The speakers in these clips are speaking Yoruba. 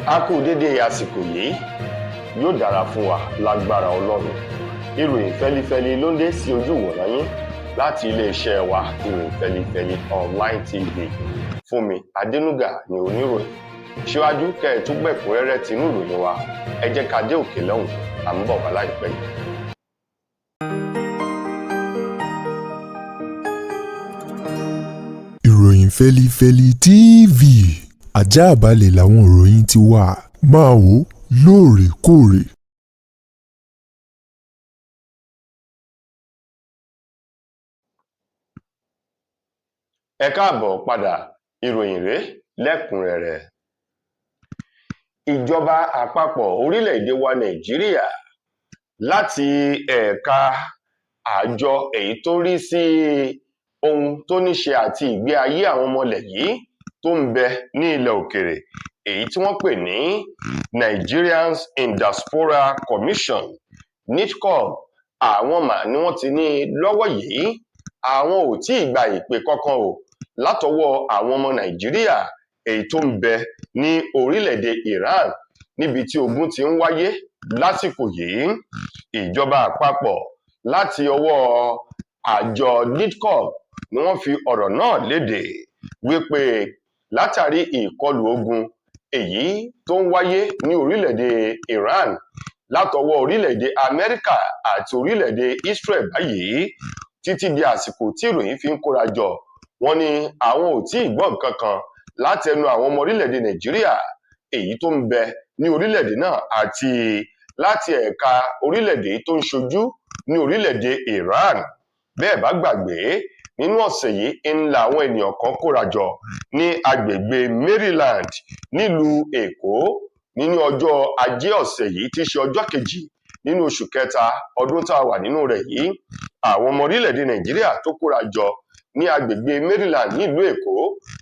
A kú dédé àsìkò yìí, yóò dára fún wa lágbára Ọlọ́run. Ìròyìn fẹlifẹli ló ń dé sí ojú ìwòran yín láti iléeṣẹ́ wa, Ìròyìn Fẹlifẹli Online TV. Fúnmi Adénúgà ní oníròyìn. Síwájú kẹ́ ẹ tún gbẹ̀kúnrẹ́rẹ́ tinú ìròyìn wa, ẹ jẹ́ ká dé òkè lọ́hùn, à ń bọ̀ wá láìpẹ́ yìí. Ìròyìn Fẹ́lifẹ́li TV, ajáàbalẹ̀ làwọn ìròyìn ti wà, máa wò ó lóòrèkóòrè. Ẹ káàbọ̀ padà, ìròyìn rèé lẹ́kùnrẹ́rẹ́. Ìjọba àpapọ̀ orílẹ̀-èdè wa Nàìjíríà láti ẹ̀ka àjọ èyí tó rí sí ohun tó ní ṣe àti ìgbé ayé àwọn ọmọ ilẹ̀ yìí tó ń bẹ ní ilẹ̀ òkèrè, èyí tí wọ́n pè ní Nigerians in Diaspora Commission, NIDCOM, àwọn mà ni wọ́n ti ní lọ́wọ́ yìí àwọn ò tí ì gba ìpè kankan o látọwọ́ àwọn ọmọ Nàìjíríà èyí tó ń bẹ ní orílẹ̀-èdè Iran níbi tí ogun ti ń wáyé lásìkò yìí. Ìjọba àpapọ̀ láti ọwọ́ àjọ NIDCOM ni wọ́n fi ọ̀rọ̀ náà léde wípé látàrí ìkọlù ogun èyí tó ń wáyé ní orílẹ̀-èdè Iran látọwọ́ orílẹ̀-èdè Amẹ́ríkà àti orílẹ̀-èdè Israel báyìí, títí di àsìkò tí ìròyìn fi ń kóra jọ, wọ́n ní àwọn ò tí ì gbọ́ nǹkan kan láti ẹnu àwọn ọmọ orílẹ̀-èdè Nàìjíríà èyí tó ń bẹ ní orílẹ̀-èdè náà àti láti ẹ̀ka orílẹ̀-èdè tó ń ṣojú ní orílẹ̀-èdè Iran. Bẹ́ẹ̀ bá gbàgbé, nínú ọ̀sẹ̀ yìí ń la àwọn ènìyàn kan kóra jọ ní agbègbè Maryland nílùú Èkó nínú ọjọ́ ajé ọ̀sẹ̀ yìí, tí í ṣe ọjọ́ kejì nínú oṣù kẹta ọdún tá a wà nínú rẹ̀ yìí. Àwọn ọmọ orílẹ̀-èdè Nàìjíríà tó kóra jọ ní agbègbè Maryland nílùú Èkó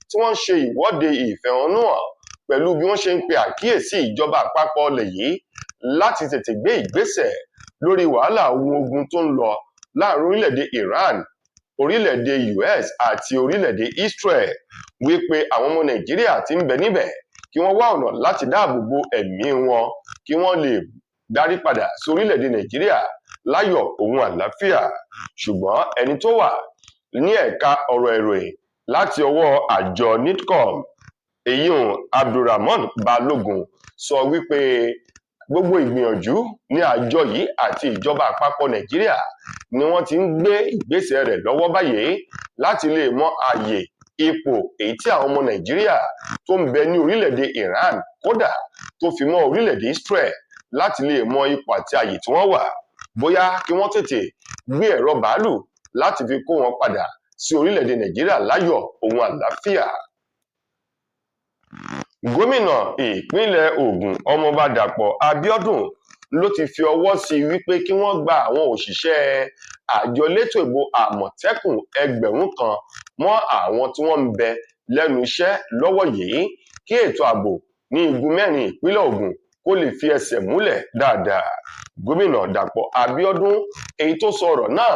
tí wọ́n ń ṣe ìwọ́de ìfẹ̀hónúhàn pẹ̀lú bí wọ́n ṣe ń pe àkíyèsí ìjọba àpapọ̀ ilẹ̀ yìí láti tètè gbé ìgbésẹ̀ lórí wàhálà ohun ogun tó ń lọ láàrin orílẹ̀-èdè Iran, orílẹ̀-èdè US àti orílẹ̀-èdè Israel, wípé àwọn ọmọ Nàìjíríà tí ń bẹ níbẹ̀ kí wọ́n wá ọ̀nà láti dáàbò bo ẹ̀mí wọn kí wọ́n lè darí padà sí orílẹ̀-èdè Nàìjíríà láyọ̀ òun àlàáfíà. Ṣùgbọ́n ẹni tó wà ní ẹ̀ka ọ̀rọ̀ ìròyìn láti ọwọ́ àjọ NIDCOM, èyíùn Abdulrahman Balogun, sọ wípé gbogbo ìgbìyànjú ní àjọ yìí àti ìjọba àpapọ̀ Nàìjíríà ni wọ́n ti ń gbé ìgbésẹ̀ rẹ̀ lọ́wọ́ báyìí láti lè mọ ààyè ipò èyí tí àwọn ọmọ Nàìjíríà tó ń bẹ ní orílẹ̀-èdè Iran, kódà tó fi mọ́ orílẹ̀-èdè Israel, láti lè mọ ipò àti ààyè tí wọ́n wà, bóyá kí wọ́n tètè gbé ẹ̀rọ bàálù láti fi kó wọn padà sí orílẹ̀-èdè Nàìjíríà láyọ̀ òun àlàáfíà. Gómìnà ìpínlẹ̀ Ògùn, Ọmọọba Dàpọ̀ Abíọ́dún, ló ti fi ọwọ́ sí wípé kí wọ́n gba àwọn òṣìṣẹ́ àjọ elétò ìbò Àmọ̀tẹ́kùn 1,000 mọ́ àwọn tí wọ́n ń bẹ lẹ́nu iṣẹ́ lọ́wọ́ yìí kí ètò ààbò ní igun mẹ́rin ìpínlẹ̀ Ògùn kó lè fi ẹsẹ̀ múlẹ̀ dáadáa. Gómìnà Dàpọ̀ Abíọ́dún èyí tó sọ ọ̀rọ̀ náà,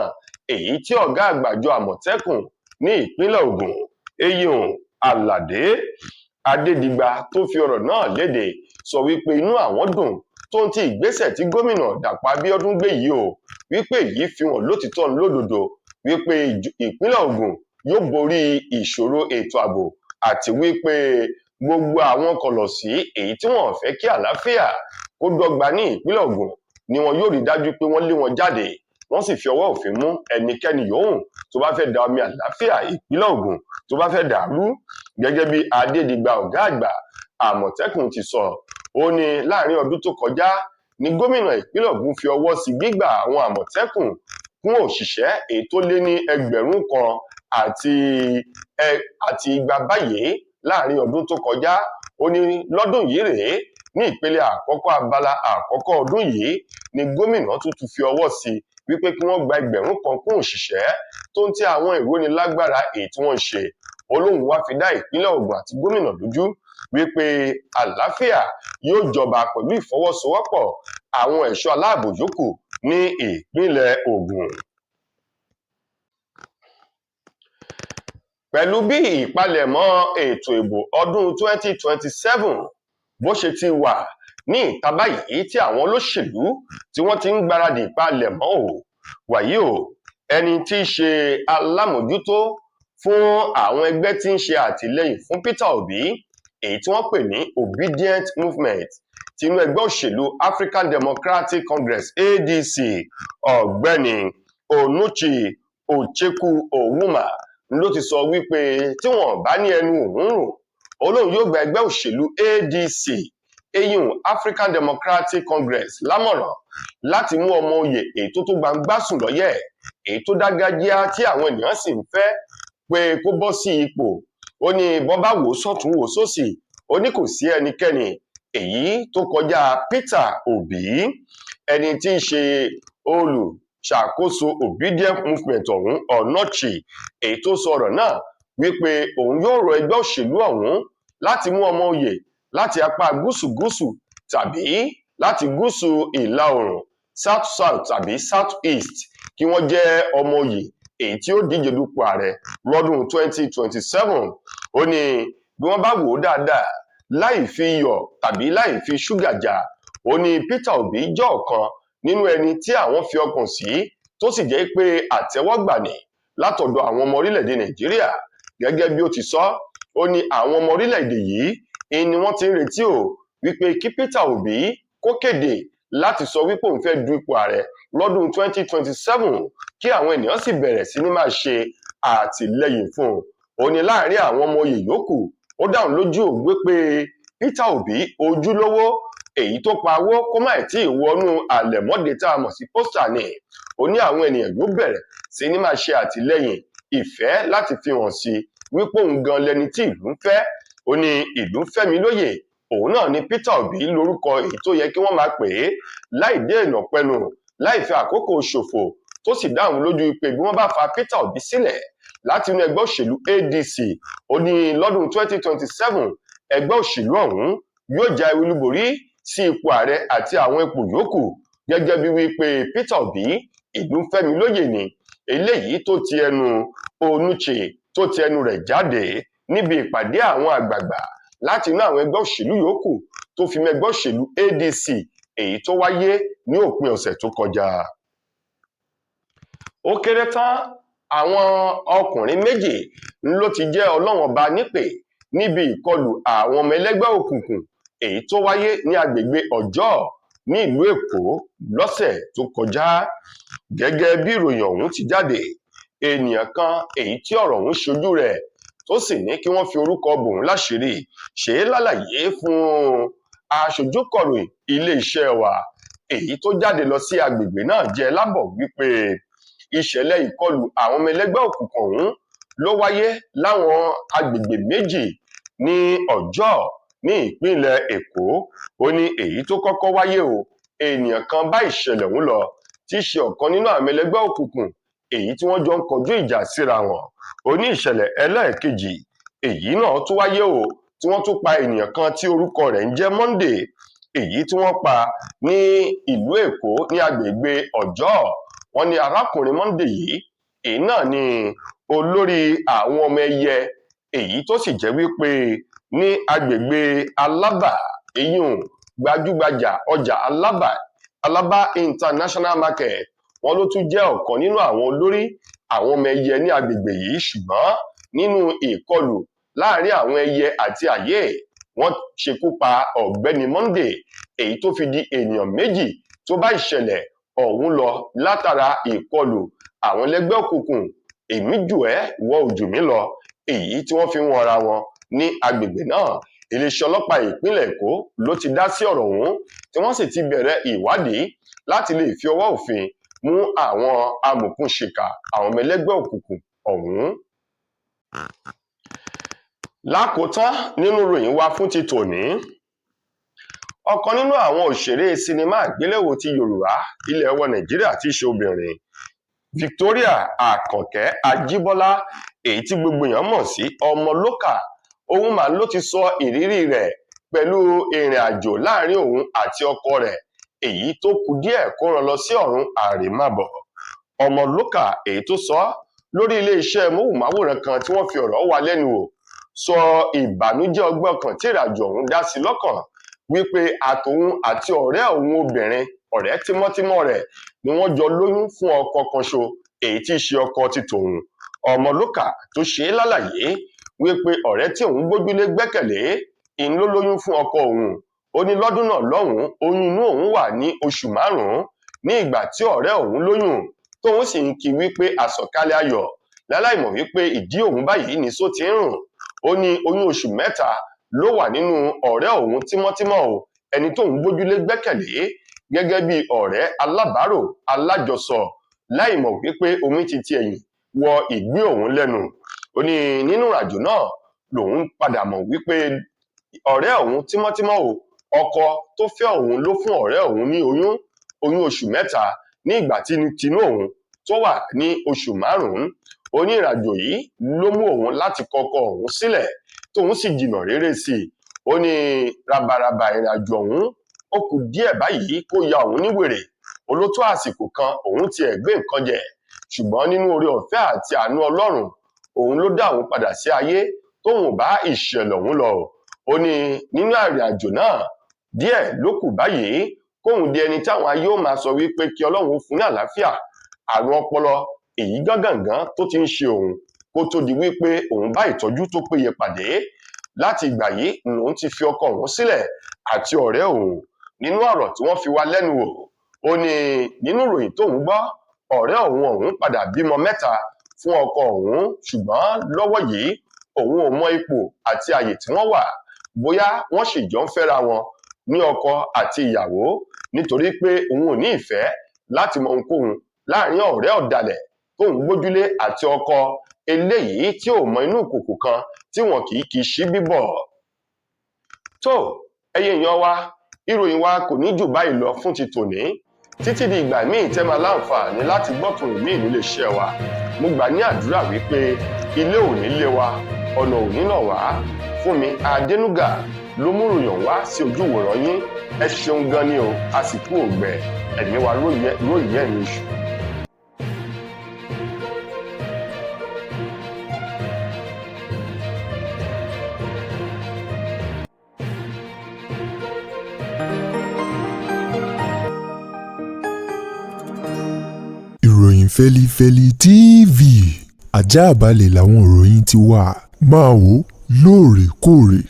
èyí tí ọ̀gá àgbà àjọ Àmọ̀tẹ́kùn ní ìpínlẹ̀ Ògùn, eyín Aládé Adédìgbà, tó fi ọ̀rọ̀ náà léde, sọ wípé inú àwọn dùn tó ń ti ìgbésẹ̀ tí gómìnà Dàpọ̀ Abíọ́dún gbé yìí o, wípé èyí fi hàn lótìtọ́ lódodo wípé ìpínlẹ̀ Ògùn yóò borí ìṣòro ètò ààbò, àti wípé gbogbo àwọn kọ̀lọ̀sí èyí tí wọ́n fẹ́ kí àlàáfíà kó dọ́gba ní ìpínlẹ̀ Ògùn ni wọn yóò rí dájú pé wọ́n lé wọn jáde, wọ́n sì fi ọwọ́ òfin mú ẹnikẹ́ni yòówù tó bá fẹ́ da omi àlàáfíà ìpínlẹ̀ Ògùn tó bá fẹ́ dàrú. Gẹ́gẹ́ bí Adédìgbà ọ̀gá àgbà Àmọ̀tẹ́kùn ti sọ, ó ní láàrin ọdún tó kọjá ní gómìnà ìpínlẹ̀ Ògùn fi ọwọ́ sí gbígbà àwọn Àmọ̀tẹ́kùn kún òṣìṣẹ́ èyí tó lé ní 1,200 báyìí láàrin ọdún tó kọjá. Ó ní lọ́dún yìí rèé, ní ìpele àkọ́kọ́ abala àkọ́kọ́ ọdún yìí ni gómìnà tuntun fi ọwọ́ sí wípé kí wọ́n gba 1,000 kún òṣìṣẹ́ tó ń tẹ àwọn ìrónilágbára èyí tí wọ́n ń ṣe. Olóhùn wá fi dá ìpínlẹ̀ Ògùn àti gómìnà lójú wípé àlàáfíà yóò jọba pẹ̀lú ìfọwọ́sowọ́pọ̀ àwọn ẹ̀ṣọ́ aláàbò yòókù ní ìpínlẹ̀ Ògùn. Pẹ̀lú bí ìpalẹ̀mọ́ ètò ìbò ọdún 2027 Bó ṣe ti wà ní ìta báyìí tí àwọn olóṣèlú tí wọ́n ti ń gbáradì palẹ̀mọ́ o. Wàyí o, ẹni tí í ṣe alámòjútó fún àwọn ẹgbẹ́ tí ń ṣe àtìlẹ́yìn fún Peter Obi, èyí tí wọ́n pè ní Obedient Movement tinú ẹgbẹ́ òṣèlú African Democratic Congress, ADC, Ọ̀gbẹ́ni Onuchi Ochekwu Owuma, ló ti sọ wípé tí wọn bá ní ẹnu òun rùn, ó lóun yóò gba ẹgbẹ́ òṣèlú ADC, eyín African Democratic Congress, lámọ̀ràn láti mú ọmọ oyè èyí tó tó gbangba sùn lọ́yẹ̀, èyí tó dágájíá, tí àwọn ènìyàn sì ń fẹ́ pé kó bọ́ sí ipò. Ó ní bọ́n bá wò ó sọ́tún, wò ó sósì, ó ní kò sí ẹnikẹ́ni èyí tó kọjá Peter Obi. Ẹni tí í ṣe olùṣàkóso Obedient Movement ọ̀hún, Onochi, èyí tó sọ ọ̀rọ̀ náà wípé òun yóò rọ ẹgbẹ́ òṣèlú ọ̀hún láti mú ọmọ oyè láti apá gúúsù gúúsù tàbí láti gúúsù ìlà oòrùn, south south tàbí south east, kí wọ́n jẹ́ ọmọ oyè èyí tí ó díje dupò ààrẹ lọ́dún 2027. Ó ní bí wọ́n bá wò ó dáadáa, láì fi iyọ̀ tàbí láì fi ṣúgà já, ó ní Peter Obi jẹ́ ọ̀kan nínú ẹni tí àwọn fi ọkàn sí, tó sì jẹ́ pé àtẹ́wọ́gbà ní látọ̀dọ̀ àwọn ọmọ orílẹ̀-èdè Nàìjíríà. Gẹ́gẹ́ bí ó ti sọ, ó ní àwọn ọmọ orílẹ̀-èdè yìí ni wọ́n ti ń retí o wípé kí Peter Obi kó kéde láti sọ wípé òun fẹ́ du ipò ààrẹ lọ́dún 2027, kí àwọn ènìyàn sì bẹ̀rẹ̀ sí ní máa ṣe àtìlẹ́yìn fún un. Ó ní láàrin àwọn ọmọ oyè yòókù, ó dáhùn lójú ògbé pé Peter Obi, ojúlówó èyí tó pa owó kó má tí ì wọnú àlẹ̀mọ́dé tá a mọ̀ sí poster ni. Ó ní àwọn ènìyàn yóò bẹ̀rẹ̀ sí ní máa ṣe àtìlẹ́yìn ìfẹ́ láti fi hàn sí wípé òun gan lẹni tí ìlú ń fẹ́. Ó ní ìlú ń fẹ́ mi lóye, òun náà ni Peter Obi lórúkọ èyí tó yẹ kí wọ́n máa pè é, láì dé ìnà pẹnu, láì fi àkókò ṣòfò, tó sì dáhùn lójú pé bí wọ́n bá fa Peter Obi sílẹ̀ láti inú ẹgbẹ́ òṣèlú ADC, ó ní lọ́dún 2027, ẹgbẹ́ òṣèlú ọ̀hún yóò já ewé olúborí sí ipò ààrẹ àti àwọn ipò yòókù, gẹ́gẹ́ bí wípé Peter Obi, ìlú fẹ́mi lóye ni. Eléyìí tó ti ẹnu Onuche, tó ti ẹnu rẹ̀ jáde níbi ìpàdé àwọn àgbààgbà láti inú àwọn ẹgbẹ́ òṣèlú yòókù tó fi mẹ́gbẹ́ òṣèlú ADC, èyí tó wáyé ní òpin ọ̀sẹ̀ tó kọjá. Ó kéré tán, àwọn ọkùnrin 2 ló ti jẹ́ Ọlọ́run Ọba nípè níbi ìkọlù àwọn ọmọ ẹlẹ́gbẹ́ òkùnkùn èyí tó wáyé ní agbègbè Ọjọ́ ní ìlú Èkó lọ́sẹ̀ tó kọjá. Gẹ́gẹ́ bí ìròyìn ọ̀hún ti jáde, ènìyàn kan èyí tí ọ̀rọ̀ ọ̀hún ṣojú rẹ̀, tó sì ní kí wọ́n fi orúkọ bòun láṣìírí, ṣe é lálàyé fún aṣojúkọ̀ròyìn iléeṣẹ́ wa èyí tó jáde lọ sí agbègbè náà jẹ́ lábọ̀ wípé ìṣẹ̀lẹ̀ ìkọlù àwọn ọmọ ẹlẹ́gbẹ́ òkùnkùn ọ̀hún ló wáyé láwọn agbègbè 2 ní Ọjọ́ ní ìpínlẹ̀ Èkó. Ó ní èyí tó kọ́kọ́ wáyé o, ènìyàn kan bá ìṣẹ̀lẹ̀ ọ̀hún lọ, tí í ṣe ọ̀kan nínú àwọn ẹlẹ́gbẹ́ òkùnkùn èyí tí wọ́n jọ ń kọjú ìjà síra wọn. Ó ní ìṣẹ̀lẹ̀ ẹlẹ́ẹ̀kejì èyí náà tún wáyé o, tí wọ́n tún pa ènìyàn kan tí orúkọ rẹ̀ ń jẹ́ Monday, èyí tí wọ́n pa ní ìlú Èkó ní agbègbè Ọjọ́. Wọ́n ní arákùnrin Monday yìí, èyí náà ni olórí àwọn ọmọ ẹyẹ, èyí tó sì jẹ́ wípé ní agbègbè Alábà, eyín gbajúgbajà ọjà Alábà, Alábà International Market, wọ́n ló tún jẹ́ ọ̀kan nínú àwọn olórí àwọn ọmọ ẹyẹ ní agbègbè yìí. Ṣùgbọ́n nínú ìkọlù láàrin àwọn ẹyẹ àti àyè, wọ́n ṣekú pa ọ̀gbẹ́ni Monday, èyí tó fi di ènìyàn 2 tó bá ìṣẹ̀lẹ̀ ọ̀hún lọ látara ìkọlù àwọn ẹlẹ́gbẹ́ òkùnkùn, èmi jù ẹ́, ìwọ ò jù mí lọ, èyí tí wọ́n fi ń wọnra wọn ní agbègbè náà. Iléeṣẹ́ ọlọ́pàá ìpínlẹ̀ Èkó ló ti dá sí ọ̀rọ̀ ọ̀hún, tí wọ́n sì ti bẹ̀rẹ̀ ìwádìí láti lè fi ọwọ́ òfin mú àwọn amòòkùnṣìkà, àwọn ọmọ ẹlẹ́gbẹ́ òkùnkùn ọ̀hún. Lákòótán nínú ìròyìn wa fún ti tòní, ọ̀kan nínú àwọn òṣèré sinimá àgbéléwò ti Yorùbá ilẹ̀ wa Nàìjíríà tí í ṣe obìnrin, Victoria Àkànkẹ́ Ajíbọ́lá, èyí tí gbogbo èèyàn mọ̀ sí Ọmọlókà, òun mà ló ti sọ ìrírí rẹ̀ pẹ̀lú ìrìn àjò láàrin òun àti ọkọ rẹ̀ èyí tó kù díẹ̀ kó rán lọ sí ọ̀run àrèmábọ̀. Ọmọlókà, èyí tó sọ lórí iléeṣẹ́ móhùnmáwòrán kan tí wọ́n fi ọ̀rọ̀ wá lẹ́nu wò, sọ ìbànújẹ́ ọgbọ́n kan tí ìrìnàjò ọ̀hún dá sí lọ́kàn. Wípé àtòun àti ọ̀rẹ́ òun obìnrin, ọ̀rẹ́ tímọ́tímọ́ rẹ̀, ni wọ́n jọ lóyún fún ọkọ kan ṣo, èyí tí í ṣe ọkọ ti tòun. Ọmọlúkà tó ṣe é lálàyé wípé ọ̀rẹ́ tí òun gbójúlé gbẹ́kẹ̀lé ń ló lóyún fún ọkọ òun. Ó ní lọ́dún náà lọ́hùnún, oyún inú òun wà ní oṣù 5 ní ìgbà tí ọ̀rẹ́ òun lóyún, tóun sì ń kí wípé àsọ̀kalẹ̀ ayọ̀, láláìmọ̀ wípé ìdí òun báyìí ní só ti ń rùn. Ó ní oyún oṣù 3 ló wà nínú ọ̀rẹ́ òun tímọ́tímọ́ o, ẹni tóun gbójúlé gbẹ́kẹ̀lé gẹ́gẹ́ bí ọ̀rẹ́ alábàárò alájọsọ, láìmọ̀ wípé omi ti ti ẹ̀yìn wọ ìgbín òun lẹ́nu. Ó ní nínú ìrìnàjò náà lòun padà mọ̀ wípé ọ̀rẹ́ òun tímọ́tímọ́ o, ọkọ tó fẹ́ òun ló fún ọ̀rẹ́ òun ní oyún, oyún oṣù 3 ní ìgbà tí tinú òun tó wà ní oṣù 5. Ó ní ìrìnàjò yìí ló mú òun láti kọkọ òun sílẹ̀, tóun sì jìnnà réré sí i. Ó ní rabaraba ìrìnàjò òun ó kù díẹ̀ báyìí kó ya òun ní wèrè. Olótó àsìkò kan òun tiẹ̀ gbé nǹkan jẹ, ṣùgbọ́n nínú oore ọ̀fẹ́ àti àánú Ọlọ́run, òun ló dá òun padà sí ayé tóun ò bá ìṣẹ̀lẹ̀ òun lọ. Ó ní nínú ìrìnàjò náà díẹ̀ ló kù báyìí kóun di ẹni táwọn ayé ó máa sọ wípé kí Ọlọ́run ó fún ní àlàáfíà. Àrùn ọpọlọ èyí gángangan tó ti ń ṣe òun kó tó di wípé òun bá ìtọ́jú tó péye pàdé. Láti ìgbà yìí lòun ti fi ọkọ òun sílẹ̀ àti ọ̀rẹ́ òun. Nínú ọ̀rọ̀ tí wọ́n fi wá lẹ́nu wò, ó ní nínú ìròyìn tóun gbọ́, ọ̀rẹ́ òun ọ̀hún padà bímọ 3 fún ọkọ òun, ṣùgbọ́n lọ́wọ́ yìí òun ò mọ ipò àti àyè tí wọ́n wà, bóyá wọ́n sì jọ ń fẹ́ra wọn ní ọkọ àti ìyàwó, nítorí pé òun ò ní ìfẹ́ láti mọ ohunkóhun láàrin ọ̀rẹ́ ọ̀dàlẹ̀ tóun gbójúlé àti ọkọ eléyìí tí ò mọ inú ìkòkò kan tí wọn kì í kì í ṣí bíbọ̀. Tó, ẹ̀yin èèyàn wa, ìròyìn wa kò ní jù báyìí lọ fún ti tòní. Títí di ìgbà míì tẹ́ máa láǹfààní láti gbọ́tún ìmíì nílé iṣẹ́ wa, mo gbà ní àdúrà wípé ilé ò ní lé wa, ọ̀nà ò ní nà wá. Fúnmi Adénúgà ló mú ìròyìn wá sí ojú ìwòran yín. Ẹ ṣeun gan ni o, a sì kú ògbẹ, ẹ̀mí wa lóye ẹ̀mí oṣù. Ìròyìn Fẹ́lifẹ́li TV àjààbálẹ̀ làwọn ìròyìn ti wà. Máa wò lóòrèkóòrè.